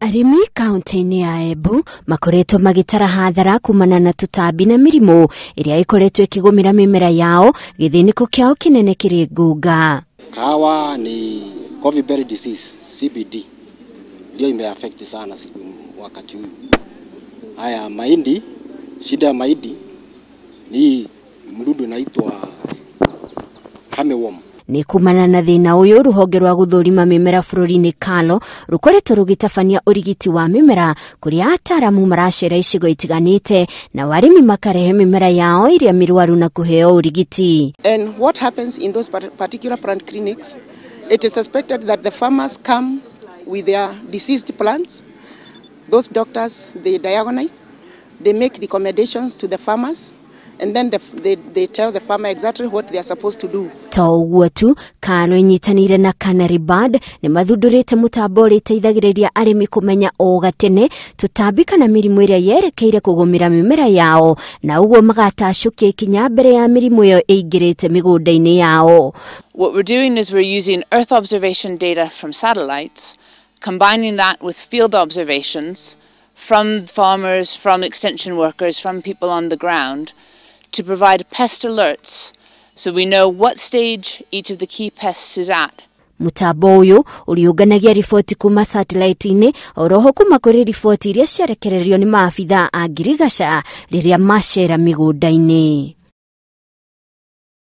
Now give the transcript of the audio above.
Arĩmi kaunti-inĩ ya Embu makoretwo magĩtara hathara kumana na tũtambi na mĩrimũ ĩrĩa ĩkoretwo ĩkĩgũmĩra mĩmera yao, gĩthĩnĩko kĩao kĩnene kĩrĩ ngunga. Kahawa ni coffee berry disease, CBD, ndio imeaffect sana siku wakati huu. Haya mahindi, shida ya mahindi ni mdudu inaitwa armyworm. Nĩ kumana na thĩna ũyũ, rũhonge rwa gũthũrima mĩmera bũrũri-inĩ KALRO rũkoretwo rũgĩtabania ũrigiti wa mĩmera, kũrĩa ataaramu maracera icigo itiganĩte na arĩmi makarehe mĩmera yao ĩrĩa mĩrwaru na kũheo ũrigiti. And what happens in those particular plant clinics, it is suspected that the farmers come with their diseased plants. Those doctors, they diagnose, they make recommendations to the farmers, and then they tell the farmer exactly what they are supposed to do. To ũguo tu, KALRO ĩnyitanĩire na Canary Bird nĩ mathundũrĩte mũtambo ũrĩa ĩteithagĩrĩria arĩmi kũmenya o gatene tũtambi kana mĩrimũ ĩrĩa yerekeire kũgũmĩra mĩmera yao, na ũguo magatacũkia ikinya mbere ya mĩrimũ ĩyo ĩingĩrĩte mĩgũnda-inĩ yao. What we're doing is we're using Earth observation data from satellites, combining that with field observations from farmers, from extension workers, from people on the ground, to provide pest alerts so we know what stage each of the key pests is at. Mũtambo ũyũ ũriũnganagia riboti kuma satellite-inĩ, oroho kuma kũrĩ riboti iria ciarekererio nĩ maabithaa a ngirigaca rĩrĩa macera mĩgũnda-inĩ.